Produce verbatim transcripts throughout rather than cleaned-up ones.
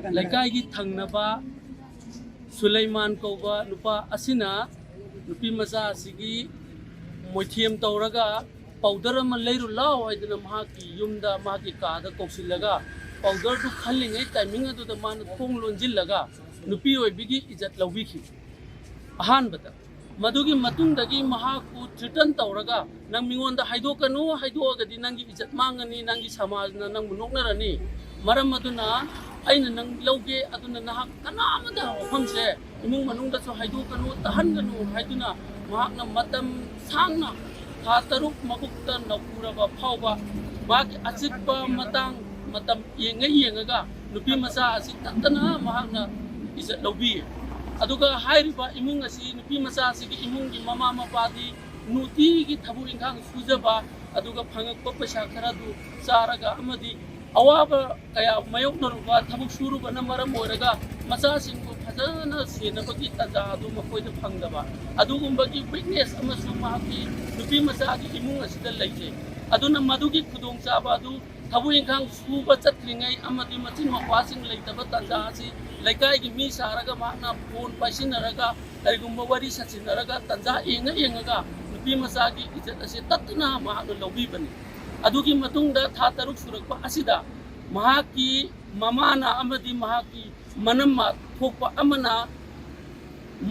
ꯂꯩꯀꯥꯏꯒꯤ ꯊꯪꯅꯕ ꯁꯨꯂꯩꯃꯥꯟ ꯀꯧꯕ ꯅꯨꯄꯥ ꯑꯁꯤꯅ ꯅꯨꯄꯤ ꯃꯆꯥ ꯑꯁꯤꯒꯤ ꯃꯣꯏꯊꯦꯝ ꯇꯧꯔꯒ ꯄꯥꯎꯗꯔ ꯑꯃ ꯂꯩꯔꯨ ꯂꯥꯎ ꯍꯥꯏꯗꯅ ꯃꯍꯥꯛꯀꯤ ꯌꯨꯝꯗ, ꯃꯍꯥꯛꯀꯤ ꯀꯥꯗ ꯀꯧꯁꯤꯜꯂꯒ ꯄꯥꯎꯗꯔꯗꯨ ꯈꯜꯂꯤꯉꯩ ꯇꯥꯏꯃꯤꯡ ꯑꯗꯨꯗ ꯃꯥꯅ ꯊꯣꯡ ꯂꯣꯟꯁꯤꯜꯂꯒ ꯅꯨꯄꯤ ꯑꯣꯏꯕꯤꯒꯤ ꯏꯖꯠ ꯂꯧꯕꯤꯈꯤ꯫ ꯑꯍꯥꯟꯕꯗ ꯃꯗꯨꯒꯤ ꯃꯇꯨꯡꯗꯒꯤ ꯃꯍꯥꯛꯄꯨ ꯊ꯭ꯔꯤꯇꯟ ꯇꯧꯔꯒ, "ꯅꯪ ꯃꯤꯉꯣꯟꯗ ꯍꯥꯏꯗꯣꯛꯀꯅꯨ, ꯍꯥꯏꯗꯣꯛꯑꯒꯗꯤ ꯅꯪꯒꯤ ꯏꯖꯠ ꯃꯥꯡꯒꯅꯤ, ꯅꯪꯒꯤ ꯁꯃꯥꯖꯅ ꯅꯪꯕꯨ ꯅꯣꯛꯅꯔꯅꯤ꯫ ꯃꯔꯝ ꯑꯗꯨꯅ ꯑꯩꯅ ꯅꯪ ꯂꯧꯒꯦ, ꯑꯗꯨꯅ ꯅꯍꯥꯛ ꯀꯅꯥ ꯑꯃꯗ ꯋꯥꯐꯝꯁꯦ ꯏꯃꯨꯡ ꯃꯅꯨꯡꯗꯁꯨ ꯍꯥꯏꯗꯣꯛꯀꯅꯨ, ꯇꯥꯍꯟꯒꯅꯨ" ꯍꯥꯏꯗꯨꯅ ꯃꯍꯥꯛꯅ ꯃꯇꯝ ꯁꯥꯡꯅ, ꯊꯥ ꯇꯔꯨꯛ ꯃꯕꯨꯛꯇ ꯅꯧꯔꯕ ꯐꯥꯎꯕ ꯃꯍꯥꯛꯀꯤ ꯑꯆꯤꯛꯄ ꯃꯇꯥꯡ ꯃꯇꯝ ꯌꯦꯡꯉ ꯌꯦꯡꯉꯒ ꯅꯨꯄꯤ ꯃꯆꯥ ꯑꯁꯤ ꯇꯠꯇꯅ ꯃꯍꯥꯛꯅ ꯏꯖꯠ ꯂꯧꯕꯤ꯫ ꯑꯗꯨꯒ ꯍꯥꯏꯔꯤꯕ ꯏꯃꯨꯡ ꯑꯁꯤ ꯅꯨꯄꯤ ꯃꯆꯥ ꯑꯁꯤꯒꯤ ꯏꯃꯨꯡꯒꯤ ꯃꯃꯥ ꯃꯄꯥꯗꯤ ꯅꯨꯡꯇꯤꯒꯤ ꯊꯕꯛ ꯏꯪꯈꯥꯡ ꯁꯨꯖꯕ, ꯑꯗꯨꯒ ꯐꯪꯉꯛꯄ ꯄꯩꯁꯥ ꯈꯔꯗꯨ ꯆꯥꯔꯒ ꯑꯃꯗꯤ ꯑꯋꯥꯕ ꯀꯌꯥ ꯃꯥꯌꯣꯛꯅꯔꯨꯕ, ꯊꯕꯛ ꯁꯨꯔꯨꯕꯅ ꯃꯔꯝ ꯑꯣꯏꯔꯒ ꯃꯆꯥꯁꯤꯡꯕꯨ ꯐꯖꯅ ꯁꯦꯟꯅꯕꯒꯤ ꯇꯥꯟꯖꯥ ꯑꯗꯨ ꯃꯈꯣꯏꯗ ꯐꯪꯗꯕ, ꯑꯗꯨꯒꯨꯝꯕꯒꯤ ꯋꯤꯛꯅꯦꯁ ꯑꯃꯁꯨ ꯃꯍꯥꯛꯀꯤ ꯅꯨꯄꯤ ꯃꯆꯥꯒꯤ ꯏꯃꯨꯡ ꯑꯁꯤꯗ ꯂꯩꯖꯩ꯫ ꯑꯗꯨꯅ ꯃꯗꯨꯒꯤ ꯈꯨꯗꯣꯡꯆꯥꯕ ꯑꯗꯨ ꯊꯕꯛ ꯏꯪꯈꯥꯡ ꯁꯨꯕ ꯆꯠꯇ꯭ꯔꯤꯉꯩ ꯑꯃꯗꯤ ꯃꯆꯤꯟ ꯃꯧꯄ꯭ꯋꯥꯁꯤꯡ ꯂꯩꯇꯕ ꯇꯥꯟꯖꯥ ꯑꯁꯤ ꯂꯩꯀꯥꯏꯒꯤ ꯃꯤ ꯁꯥꯔꯒ ꯃꯍꯥꯛꯅ ꯐꯣꯟ ꯄꯥꯏꯁꯤꯟꯅꯔꯒ ꯀꯔꯤꯒꯨꯝꯕ ꯋꯥꯔꯤ ꯁꯥꯁꯤꯟꯅꯔꯒ ꯇꯥꯟꯖꯥ ꯌꯦꯡꯉ ꯌꯦꯡꯉꯒ ꯅꯨꯄꯤ ꯃꯆꯥꯒꯤ ꯏꯖꯠ ꯑꯁꯤ ꯇꯠꯇꯅ ꯃꯍꯥꯛꯅ ꯂꯧꯕꯤꯕꯅꯤ꯫ ꯑꯗꯨꯒꯤ ꯃꯇꯨꯡꯗ ꯊꯥ ꯇꯔꯨꯛ ꯁꯨꯔꯛꯄ ꯑꯁꯤꯗ ꯃꯍꯥꯛꯀꯤ ꯃꯃꯥꯅ ꯑꯃꯗꯤ ꯃꯍꯥꯛꯀꯤ ꯃꯅꯝꯃ ꯊꯣꯛꯄ ꯑꯃꯅ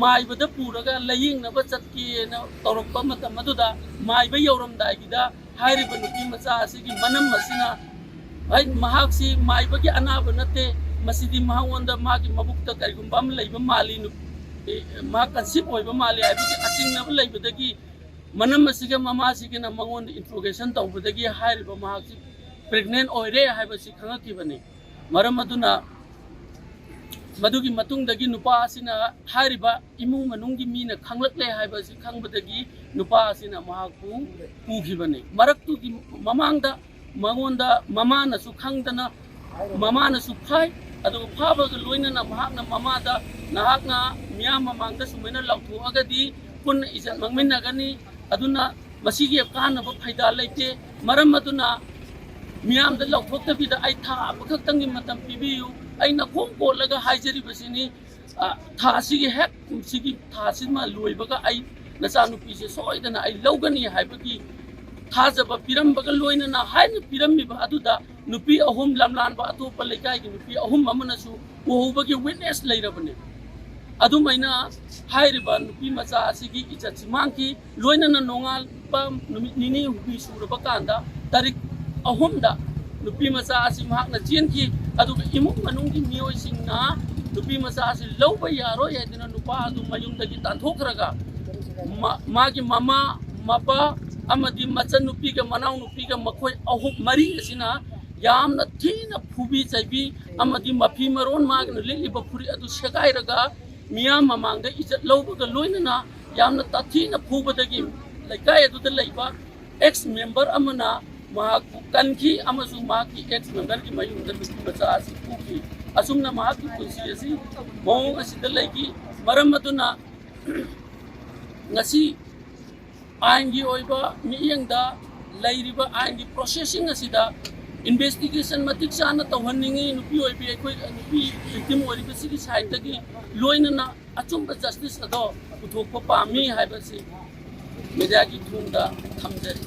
ꯃꯥꯏꯕꯗ ꯄꯨꯔꯒ ꯂꯥꯌꯦꯡꯅꯕ ꯆꯠꯀꯦꯅ ꯇꯧꯔꯛꯄ ꯃꯇꯝ ꯑꯗꯨꯗ ꯃꯥꯏꯕ ꯌꯧꯔꯝꯗꯥꯏꯒꯤꯗ ꯍꯥꯏꯔꯤꯕ ꯅꯨꯄꯤ ꯃꯆꯥ ꯑꯁꯤꯒꯤ ꯃꯅꯝ ꯑꯁꯤꯅ, "ꯍꯩ, ꯃꯍꯥꯛꯁꯤ ꯃꯥꯏꯕꯒꯤ ꯑꯅꯥꯕ ꯅꯠꯇꯦ, ꯃꯁꯤꯗꯤ ꯃꯉꯣꯟꯗ ꯃꯥꯒꯤ ꯃꯕꯨꯛꯇ ꯀꯔꯤꯒꯨꯝꯕ ꯑꯃ ꯂꯩꯕ ꯃꯥꯜꯂꯤ, ꯅꯨ-, ꯑꯦ, ꯃꯍꯥꯛ ꯀꯟꯁꯤꯞ ꯑꯣꯏꯕ ꯃꯥꯜꯂꯤ" ꯍꯥꯏꯕꯒꯤ ꯑꯆꯤꯡꯅꯕ ꯂꯩꯕꯗꯒꯤ ꯃꯅꯝ ꯑꯁꯤꯒ ꯃꯃꯥꯁꯤꯒꯅ ꯃꯉꯣꯟꯗ ꯏꯟꯇ꯭ꯔꯣꯒꯦꯁꯟ ꯇꯧꯕꯗꯒꯤ ꯍꯥꯏꯔꯤꯕ ꯃꯍꯥꯛꯁꯤ ꯄ꯭ꯔꯦꯒꯅꯦꯟ ꯑꯣꯏꯔꯦ ꯍꯥꯏꯕꯁꯤ ꯈꯪꯉꯛꯈꯤꯕꯅꯤ꯫ ꯃꯔꯝ ꯑꯗꯨꯅ ꯃꯗꯨꯒꯤ ꯃꯇꯨꯡꯗꯒꯤ ꯅꯨꯄꯥ ꯑꯁꯤꯅ ꯍꯥꯏꯔꯤꯕ ꯏꯃꯨꯡ ꯃꯅꯨꯡꯒꯤ ꯃꯤꯅ ꯈꯪꯂꯛꯂꯦ ꯍꯥꯏꯕ ꯑꯁꯤ ꯈꯪꯕꯗꯒꯤ ꯅꯨꯄꯥ ꯑꯁꯤꯅ ꯃꯍꯥꯛꯄꯨ ꯄꯨꯈꯤꯕꯅꯤ꯫ ꯃꯔꯛꯇꯨꯒꯤ ꯃꯃꯥꯡꯗ ꯃꯉꯣꯟꯗ ꯃꯃꯥꯅꯁꯨ ꯈꯪꯗꯅ ꯃꯃꯥꯅꯁꯨ ꯐꯥꯏ꯫ ꯑꯗꯨꯒ ꯐꯥꯕꯒ ꯂꯣꯏꯅꯅ ꯃꯍꯥꯛꯅ ꯃꯃꯥꯗ, "ꯅꯍꯥꯛꯅ ꯃꯤꯌꯥꯝ ꯃꯃꯥꯡꯗ ꯁꯨꯃꯥꯏꯅ ꯂꯥꯎꯊꯣꯛꯑꯒꯗꯤ ꯄꯨꯟꯅ ꯏꯖꯠ ꯃꯥꯡꯃꯤꯟꯅꯒꯅꯤ꯫ ꯑꯗꯨꯅ ꯃꯁꯤꯒꯤ ꯀꯥꯟꯅꯕ ꯐꯥꯏꯗꯥ ꯂꯩꯇꯦ꯫ ꯃꯔꯝ ꯑꯗꯨꯅ ꯃꯤꯌꯥꯝꯗ ꯂꯥꯎꯊꯣꯛꯇꯕꯤꯗ ꯑꯩ ꯊꯥ ꯑꯃꯈꯛꯇꯪꯒꯤ ꯃꯇꯝ ꯄꯤꯕꯤꯌꯨ꯫ ꯑꯩ ꯅꯈꯣꯡ ꯀꯣꯜꯂꯒ ꯍꯥꯏꯖꯔꯤꯕꯁꯤꯅꯤ꯫ ꯑ, ꯊꯥ ꯑꯁꯤꯒꯤ ꯍꯦꯛ ꯀꯨꯝꯁꯤꯒꯤ ꯊꯥ ꯑꯁꯤꯃ ꯂꯣꯏꯕꯒ ꯑꯩ ꯅꯆꯥꯅꯨꯄꯤꯁꯦ ꯁꯣꯏꯗꯅ ꯑꯩ ꯂꯧꯒꯅꯤ ꯍꯥꯏꯕꯒꯤ ꯊꯥꯖꯕ ꯄꯤꯔꯝꯕꯒ ꯂꯣꯏꯅꯅ ꯍꯥꯏꯅ ꯄꯤꯔꯝꯃꯤꯕ ꯑꯗꯨꯗ ꯅꯨꯄꯤ ꯑꯍꯨꯝ ꯂꯝꯂꯥꯟꯕ ꯑꯇꯣꯞꯄ ꯂꯩꯀꯥꯏꯒꯤ ꯅꯨꯄꯤ ꯑꯍꯨꯝ ꯑꯃꯅꯁꯨ ꯎꯍꯧꯕꯒꯤ ꯋꯤꯠꯅꯦꯁ ꯂꯩꯔꯕꯅꯤ꯫ ꯑꯗꯨꯃꯥꯏꯅ ꯍꯥꯏꯔꯤꯕ ꯅꯨꯄꯤ ꯃꯆꯥ ꯑꯁꯤꯒꯤ ꯏꯖꯠꯁꯤ ꯃꯥꯡꯈꯤ꯫ ꯂꯣꯏꯅꯅ ꯅꯣꯡꯉꯥꯟꯕ ꯅꯨꯃꯤꯠ ꯅꯤꯅꯤ ꯍꯨꯝꯅꯤ ꯁꯨꯔꯕ ꯀꯥꯟꯗ ꯇꯥꯔꯤꯛ ꯑꯍꯨꯝꯗ ꯅꯨꯄꯤ ꯃꯆꯥ ꯑꯁꯤ ꯃꯍꯥꯛꯅ ꯆꯦꯟꯈꯤ꯫ ꯑꯗꯨꯒ ꯏꯃꯨꯡ ꯃꯅꯨꯡꯒꯤ ꯃꯤꯑꯣꯏꯁꯤꯡꯅ ꯅꯨꯄꯤ ꯃꯆꯥ ꯑꯁꯤ ꯂꯧꯕ ꯌꯥꯔꯣꯏ ꯍꯥꯏꯗꯨꯅ ꯅꯨꯄꯥ ꯑꯗꯨ ꯃꯌꯨꯝꯗꯒꯤ ꯇꯥꯟꯊꯣꯛꯈ꯭ꯔꯒ ꯃꯥ-, ꯃꯥꯒꯤ ꯃꯃꯥ, ꯃꯄꯥ ꯑꯃꯗꯤ ꯃꯆꯟꯅꯨꯄꯤꯒ ꯃꯅꯥꯎꯅꯨꯄꯤꯒ ꯃꯈꯣꯏ ꯑꯍꯨꯝ, ꯃꯔꯤ ꯑꯁꯤꯅ ꯌꯥꯝꯅ ꯊꯤꯅ ꯐꯨꯕꯤ ꯆꯩꯕꯤ ꯑꯃꯗꯤ ꯃꯐꯤ ꯃꯔꯣꯟ ꯃꯥꯒꯤꯅ ꯂꯤꯠꯂꯤꯕ ꯐꯨꯔꯤꯠ ꯑꯗꯨ ꯁꯦꯒꯥꯏꯔꯒ ꯃꯤꯌꯥꯝ ꯃꯃꯥꯡꯗ ꯏꯖꯠ ꯂꯧꯕꯒ ꯂꯣꯏꯅꯅ ꯌꯥꯝꯅ ꯇꯥꯊꯤꯅ ꯐꯨꯕꯗꯒꯤ ꯂꯩꯀꯥꯏ ꯑꯗꯨꯗ ꯂꯩꯕ ꯑꯦꯛꯁ ꯃꯦꯝꯕꯔ ꯑꯃꯅ ꯃꯍꯥꯛꯄꯨ ꯀꯟꯈꯤ ꯑꯃꯁꯨꯡ ꯃꯍꯥꯛꯀꯤ ꯑꯦꯛꯁ ꯃꯦꯝꯕꯔꯒꯤ ꯃꯌꯨꯝꯗ ꯅꯨꯄꯤ ꯃꯆꯥ ꯑꯁꯤ ꯄꯨꯈꯤ꯫ ꯑꯁꯨꯝꯅ ꯃꯍꯥꯛꯀꯤ ꯄꯨꯟꯁꯤ ꯑꯁꯤ ꯃꯑꯣꯡ ꯑꯁꯤꯗ ꯂꯩꯈꯤ꯫ ꯃꯔꯝ ꯑꯗꯨꯅ ꯉꯁꯤ ꯑꯥꯏꯟꯒꯤ ꯑꯣꯏꯕ ꯃꯤꯠꯌꯦꯡꯗ ꯂꯩꯔꯤꯕ ꯑꯥꯏꯟꯒꯤ ꯄ꯭ꯔꯣꯁꯦꯁꯁꯤꯡ ꯑꯁꯤꯗ ꯏꯟꯚꯦꯁꯇꯤꯒꯦꯁꯟ ꯃꯇꯤꯛ ꯆꯥꯅ ꯇꯧꯍꯟꯅꯤꯡꯏ꯫ ꯅꯨꯄꯤ ꯑꯣꯏꯕꯤ ꯑꯩꯈꯣꯏ, ꯅꯨꯄꯤ ꯚꯤꯛꯇꯤꯝ ꯑꯣꯏꯔꯤꯕꯁꯤꯒꯤ ꯁꯥꯏꯠꯇꯒꯤ ꯂꯣꯏꯅꯅ ꯑꯆꯨꯝꯕ ꯖꯁꯇꯤꯁ ꯑꯗꯣ ꯄꯨꯊꯣꯛꯄ ꯄꯥꯝꯃꯤ ꯍꯥꯏꯕꯁꯤ ꯃꯦꯗꯤꯌꯥꯒꯤ ꯊꯣꯡꯗ ꯊꯝꯖꯔꯤ꯫